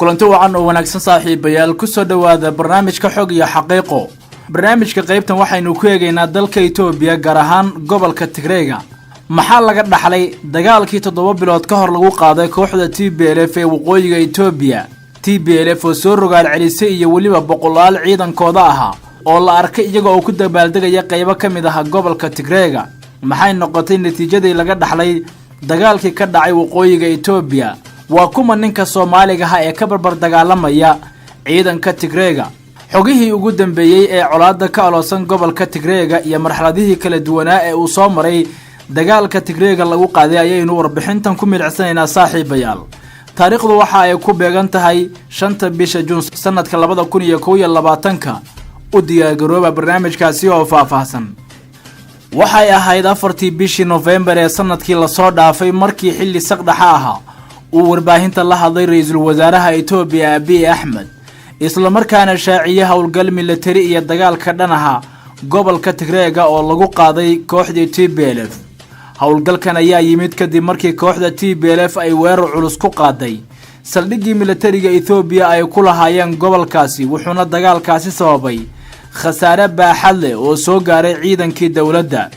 Kulanti wacan oo wanaagsan, saaxiibayaal. Kusoo dhowaada barnaamijka Xog iyo Xaqiiqo. Barnaamijka qaybtan waxaynu ku eegaynaa dalka Itoobiya, gaar ahaan gobolka Tigreega. Maxaa laga dhaxlay dagaalkii 7 bilood ka hor lagu qaaday kooxda TPLF ee waqooyiga Itoobiya? TPLF oo soo rogaal celisay iyo weliba boqolaal ciidankooda ahaa oo la arkay iyaga oo ku dabaaldegaya qaybo ka mid ah gobolka Tigreega. Maxay noqotay natiijadii laga dhaxlay dagaalkii ka dhacay waqooyiga Itoobiya? Waa kuma ninka Soomaaligaha ee ka barbar dagaalamaya ciidanka Tigreega? Xogihii ugu dambeeyey ee colaadda ka aloosan gobolka Tigreega iyo marxaladihii kala duwanaa ee uu soo maray dagaalka Tigreega lagu qaaday ayaynu warbixintan ku milicsanaynaa, saaxiibayaal. Taariikhdu waxa ay ku beegan tahay 5-ta bisha Juun, sanadka 2021-ka. U diyaargarooba barnaamijkaasi oo faahfaahsan. Waxay ahayd 4-tii bishii Nofembar ee sanadkii lasoo dhaafay markii xilli saqdhaxa ahaa uu warbaahinta la hadlay ra-iisul wasaaraha Itoobiya Abiy Axmed, islamarkaana shaaciyey howlgal milatari iyo dagaalka dhan aha gobolka Tigreega oo lagu qaaday kooxdii TPLF. Howlgalkan ayaa yimid kadib markii kooxda TPLF ay weerar culus ku qaaday saldhiggii milatariga Ethoobiya ay ku lahaayeen gobolkaasi, wuxuuna dagaalkaasi sababay khasaare baaxad leh oo soo gaaray ciidankii dowladda.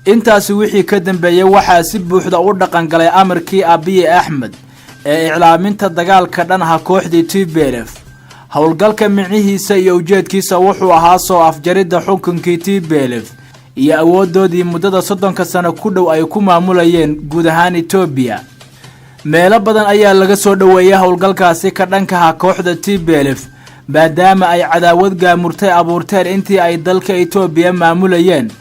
Intaasi wixii ka dambeeyey, waxaa si buuxda u dhaqangalay amarkii Abiy Axmed ee iclaaminta dagaalka dhan aha kooxdii TPLF. Howlgalka micnihiisa iyo ujeedkiisa wuxuu ahaa soo afjaridda xukunkii TPLF iyo awoodoodii muddada 30-ka sano ku dhow ay ku maamulayeen guud ahaan Itoobiya. Meelo badan ayaa laga soo dhoweeyay howlgalkaasi ka dhankaha kooxda TPLF, maadaama ay cadaawad gaamurtay abuurteen intii ay dalka Itoobiya maamulayeen.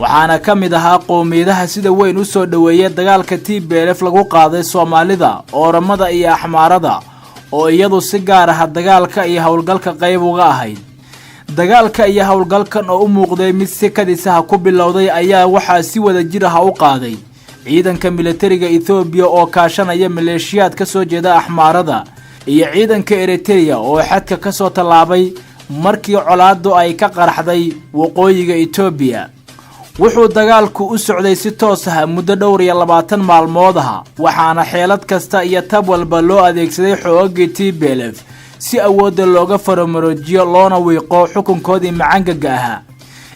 Waxaana ka mid ahaa qowmiyadaha sida weyn u soo dhoweeyay dagaalka TPLF lagu qaaday Soomaalida, Ooramada iyo Axmaarada, oo iyadu si gaar ah dagaalka iyo howlgalka qayb uga ahayd. Dagaalka iyo howlgalkan oo u muuqday mid si kadisaha ku bilowday ayaa waxaa si wada jir ah u qaaday ciidanka militariga Ethoobiya oo kaashanaya maleeshiyaad ka soo jeeda Axmaarada iyo ciidanka Eritereya oo xadka ka soo tallaabay markii colaaddu ay ka qaraxday waqooyiga Itoobiya. Wuxuu dagaalku u socday si toos ah muddo dhowr iyo labaatan maalmood ah, waxaana xeelad kasta iyo tab walba loo adeegsaday xoogagii TPLF si awoodda looga faramaroojiyo loona wiiqo xukunkoodii macangaga ahaa.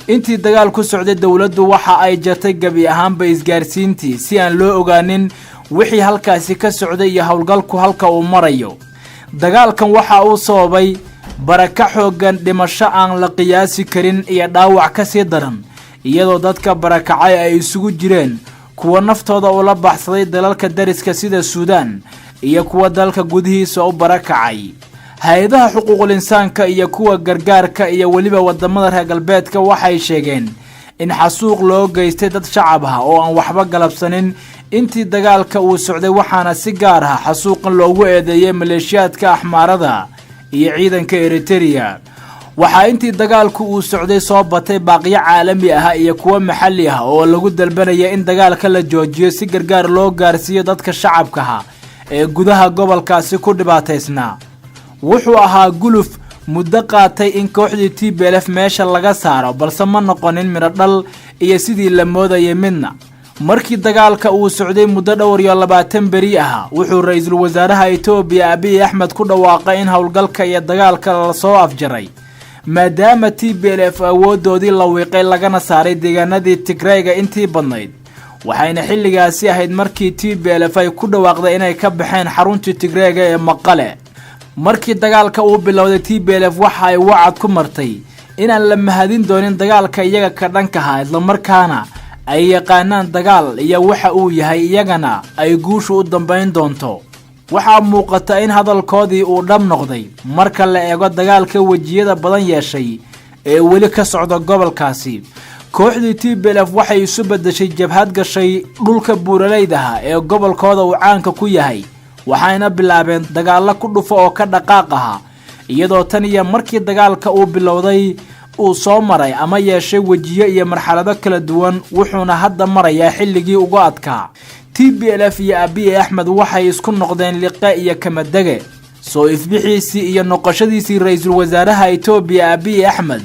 Intii dagaal ku socday, dowladdu waxa ay jartay gebi ahaanba isgaarsiintii si aan loo ogaanin wixii halkaasi ka socday iyo howlgalku halka uu marayo. Dagaalkan waxa uu sababay baraka xooggan, dhimasho aan la qiyaasi karin iyo dhaawac ka sii daran, iyadoo dadka barakacay ay isugu jireen kuwa naftooda ula baxsaday dalalka dariska sida Suudaan iyo kuwa dalka gudihiisa u barakacay. Hay-adaha xuquuqul insaanka iyo kuwa gargaarka iyo weliba wadamada reer galbeedka waxay sheegeen in xasuuq loo geystay dad shacab ah oo aan waxba galabsanin intii dagaalka uu socday, waxaana si gaar ah xasuuqan loogu eedeeyay maleeshiyaadka Axmaarada iyo ciidanka Eritereya. Waxaa intii dagaalku uu socday soo batay baaqyo caalami ah iyo kuwo maxalli ah oo lagu dalbanaya in dagaalka la joojiyo si gargaar loo gaarsiiyo dadka shacabkaha ee gudaha gobolkaasi ku dhibaataysnaa. Wuxuu ahaa guluf muddo qaatay in kooxdii TPLF meesha laga saaro, balse ma noqonin midho dhal iyo sidii la moodayay midna. Markii dagaalka uu socday muddo dhowr iyo labaatan beri ah, wuxuu ra-iisul wasaaraha Itoobiya Abiy Axmed ku dhawaaqay in howlgalka iyo dagaalka lasoo afjaray, maadaama TPLF awoodoodii la wiiqay lagana saaray deegaanadii Tigrayga intii badnayd. Waxayna xilligaasi ahayd markii TPLF ay ku dhawaaqday inay ka baxeen xaruntii Tigreega ee Maqale. Markii dagaalka uu bilowday, TPLF waxa ay wacad ku martay inaan la mahadin doonin dagaalka iyaga ka dhankaha, islamarkaana ay yaqaanaan dagaal iyo waxa uu yahay, iyagana ay guushu u dambayn doonto. Waxaa muuqata in hadalkoodii uu dhab noqday marka la eego dagaalka wejiyada badan yeeshay ee weli ka socda gobolkaasi. Kooxdii TPLF waxay isu beddeshay jabhad gashay dhulka buuralaydaha ee gobolkooda uu caanka ku yahay, waxayna bilaabeen dagaallo ku dhufo oo ka dhaqaaq ahaa, iyadoo tan iyo markii dagaalka uu bilowday uu soo maray ama yeeshay wejiyo iyo marxalado kala duwan, wuxuuna hadda marayaa xilligii ugu adkaa. TPLF iyo Abiy Axmed waxay isku noqdeen liqe iyo kamadege. Soo ifbixiisii iyo noqoshadiisii ra-iisul wasaaraha Itoobiya Abiy Axmed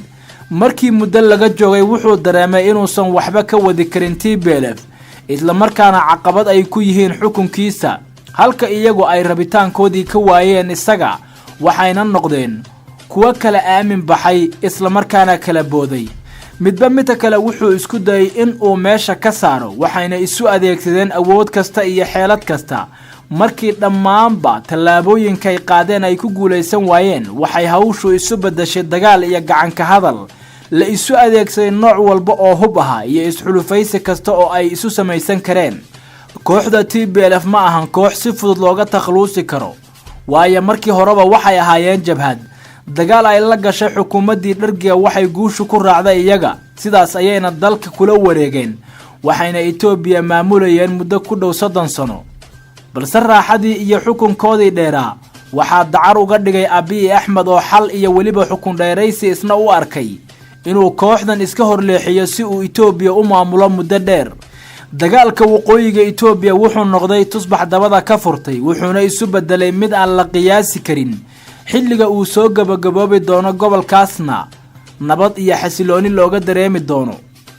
markii muddo laga joogay, wuxuu dareemay inuusan waxba ka wadi karin TPLF, islamarkaana caqabad ay ku yihiin xukunkiisa, halka iyagu ay rabitaankoodii ka waayeen isaga. Waxayna noqdeen kuwo kala aamin baxay, islamarkaana kala booday. Midba midka kale wuxuu isku dayay in uu meesha ka saaro, waxayna isu adeegsadeen awood kasta iyo xeelad kasta. Markii dhammaanba tallaabooyinkay qaadeen ay ku guulaysan waayeen, waxay hawshu isu beddeshay dagaal iyo gacanka hadal la isu adeegsaday nooc walba oo hub aha iyo isxulufaysi kasta oo ay isu samaysan kareen. Kooxda TPLF ma ahan koox si fudud looga takhaluusi karo, waayo markii horeba waxay ahaayeen jabhad. Dagaal ay la gashay xukuumaddii Dhargiga waxay guushu ku raacday iyaga, sidaas ayayna dalka kula wareegeen, waxayna Etoobiya maamulayeen muddo ku dhow 30 sano. Balse raaxadii iyo xukunkoodii dheeraa waxaa dacar uga dhigay Abiy Axmed, oo xal iyo weliba xukun dheeraysi isna u arkay inuu kooxdan iska horleexiyo si uu Etoobiya u maamulo muddo dheer. Dagaalka waqooyiga Etoobiya wuxuu noqday tusbax dabada ka furtay, wuxuuna isu bedelay mid aan la qiyaasi karin xilliga uu soo gabagaboobi doono, gobolkaasna nabad iyo xasilooni looga dareemi doono.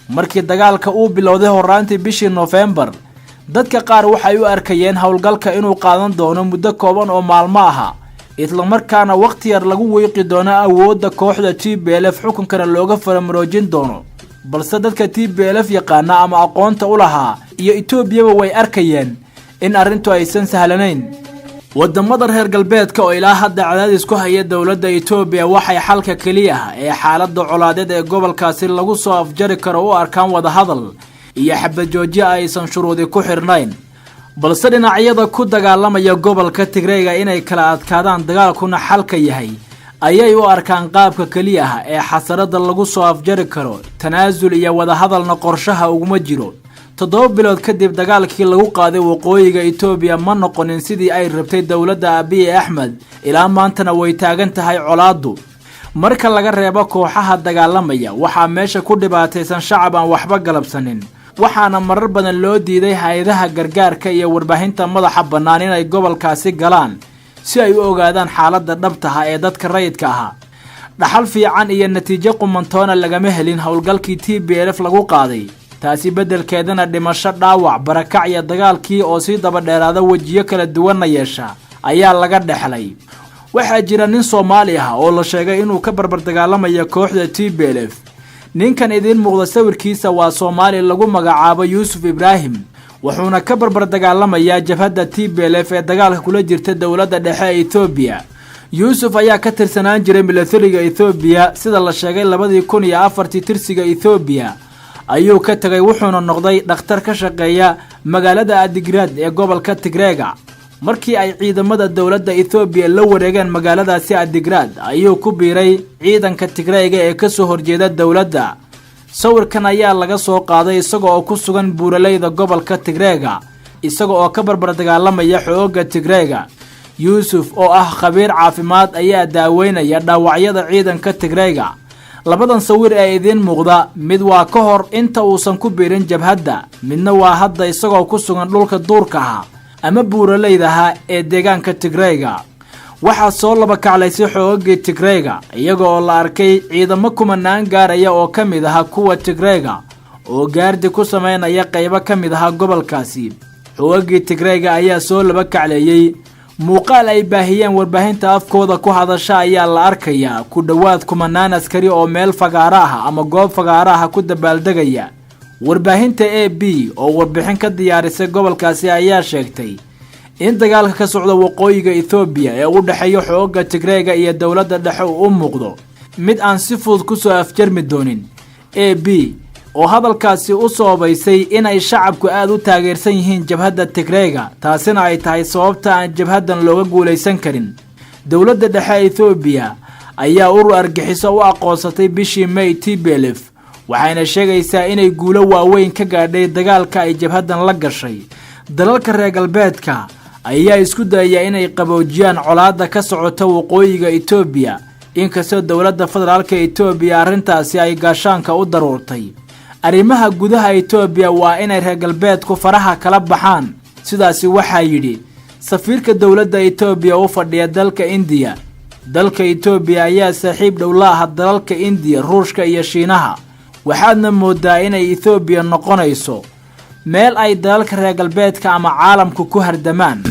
Markii dagaalka uu bilowday horraantii bishii Noofembar, dadka qaar waxay u arkayeen howlgalka inuu qaadan doono muddo kooban oo maalmo aha, islamarkaana wakhti yar lagu wiiqi doono awoodda kooxda TPLF, xukunkana looga faramaroojin doono. Balse dadka TPLF yaqaana ama aqoonta u lahaa iyo Etoobiyaba way arkayeen in arrintu aysan sahlanayn. Wadamada reer galbeedka oo ilaa hadda cadaadis ku haya dowladda Etoobiya waxay xalka keliya ah ee xaaladda colaadeed ee gobolkaasi lagu soo afjari karo u arkaan wadahadal iyo xabadjoojiya aysan shuruudi ku xidhnayn. Balse dhinacyada ku dagaalamaya gobolka Tigreyga inay kala adkaadaan, dagaalkuna xalka yahay ayay u arkaan qaabka keliya ah ee xasarada lagu soo afjari karo. Tanaasul iyo wadahadalna qorshaha uguma jiro. 7 bilood kadib dagaalkii lagu qaaday waqooyiga Etoobiya ma noqonin sidii ay rabtay dowladda Abiy Axmed, ilaa maantana way taagan tahay colaaddu. Marka laga reebo kooxaha dagaalamaya, waxaa meesha ku dhibaataysan shacab aan waxba galabsanin, waxaana marar badan loo diiday hay-adaha gargaarka iyo warbaahinta madaxa bannaan inay gobolkaasi galaan si ay u ogaadaan xaaladda dhabtaha ee dadka rayidka ahaa. Dhaxal fiican iyo natiijo qumantoona lagama helin howlgalkii TPLF lagu qaaday. Taasi beddelkeedana dhimasho, dhaawac, barakac iyo dagaalkii oo sii daba dheeraada, wejiyo kala duwanna yeesha ayaa laga dhexlay. Waxaa jira nin Soomaali ah oo la sheegay inuu ka barbar dagaalamayo kooxda TPLF. Ninkan idiin muuqda sawirkiisa waa Soomaali lagu magacaabo Yuusuf Ibraahim, wuxuuna ka barbar dagaalamayaa jabhadda TPLF ee dagaalka kula jirta dowladda dhexe ee Etoobiya. Yuusuf ayaa ka tirsanaan jiray milatariga Ethoobiya. Sida la sheegay, 2004-tii tirsiga Ethoobiya ayuu ka tegay, wuxuuna noqday dhakhtar ka shaqeeya magaalada Adigraad ee gobolka Tigreega. Markii ay ciidamada dowladda Ethoobiya la wareegeen magaaladaasi Adigraad, ayuu ku biiray ciidanka Tigreega ee kasoo horjeeda dowladda. Sawirkan ayaa laga soo qaaday isaga oo ku sugan buuraleyda gobolka Tigreega, isaga oo ka barbar dagaalamaya xoogga Tigreega. Yuusuf oo ah khabiir caafimaad ayaa daaweynaya dhaawacyada ciidanka Tigreega. Labadan sawir ee idiin muuqda, mid waa ka hor inta uusan ku biirin jabhadda, midna waa hadda isagoo ku sugan dhulka duurka ah ama buuraleydaha ee deegaanka Tigreyga. Waxaa soo laba kaclaysay xoogagii Tigreyga, iyaga oo la arkay ciidamo kumanaan gaaraya oo ka mid aha kuwa Tigreyga oo gaardi ku sameynaya qaybo ka mid ahaa gobolkaasi. Xoogagii Tigreyga ayaa soo laba kacleeyey. Muuqaal ay baahiyeen warbaahinta afkooda ku hadasha ayaa la arkayaa ku dhowaad kumanaan askari oo meel fagaaro ah ama goob fagaaro ah ku dabaaldegaya. Warbaahinta AP oo warbixin ka diyaarisay gobolkaasi ayaa sheegtay in dagaalka ka socda waqooyiga Ethoobiya ee u dhexeeya xoogga Tigreega iyo dowladda dhexe uu u muuqdo mid aan si fudud kusoo afjarmi doonin. AP oo hadalkaasi u sababaysay inay shacabku aada u taageersan yihiin jabhadda Tigreega, taasina ay tahay sababta aan jabhaddan looga guulaysan karin. Dowladda dhexe Ethoobiya ayaa urur argixiso u aqoonsatay bishii May TPLF, waxayna sheegaysaa inay guulo waaweyn ka gaadhay dagaalka ay jabhaddan la gashay. Dalalka reer galbeedka ayaa isku dayaya inay qaboojiyaan colaadda ka socota waqooyiga Etoobiya, inkastoo dowladda federaalka Etoobiya arrintaasi ay gaashaanka u daruurtay. Arrimaha gudaha Etoobiya waa inay reer galbeedku faraha kala baxaan, sidaasi waxaa yidhi safiirka dowladda Etoobiya u fadhiya dalka Indiya. Dalka Etoobiya ayaa saaxiib dhow la aha dalalka Indiya, Ruushka iyo Shiinaha, waxaadna moodaa inay Etoobiya noqonayso meel ay dalalka reer galbeedka ama caalamku ku hardamaan.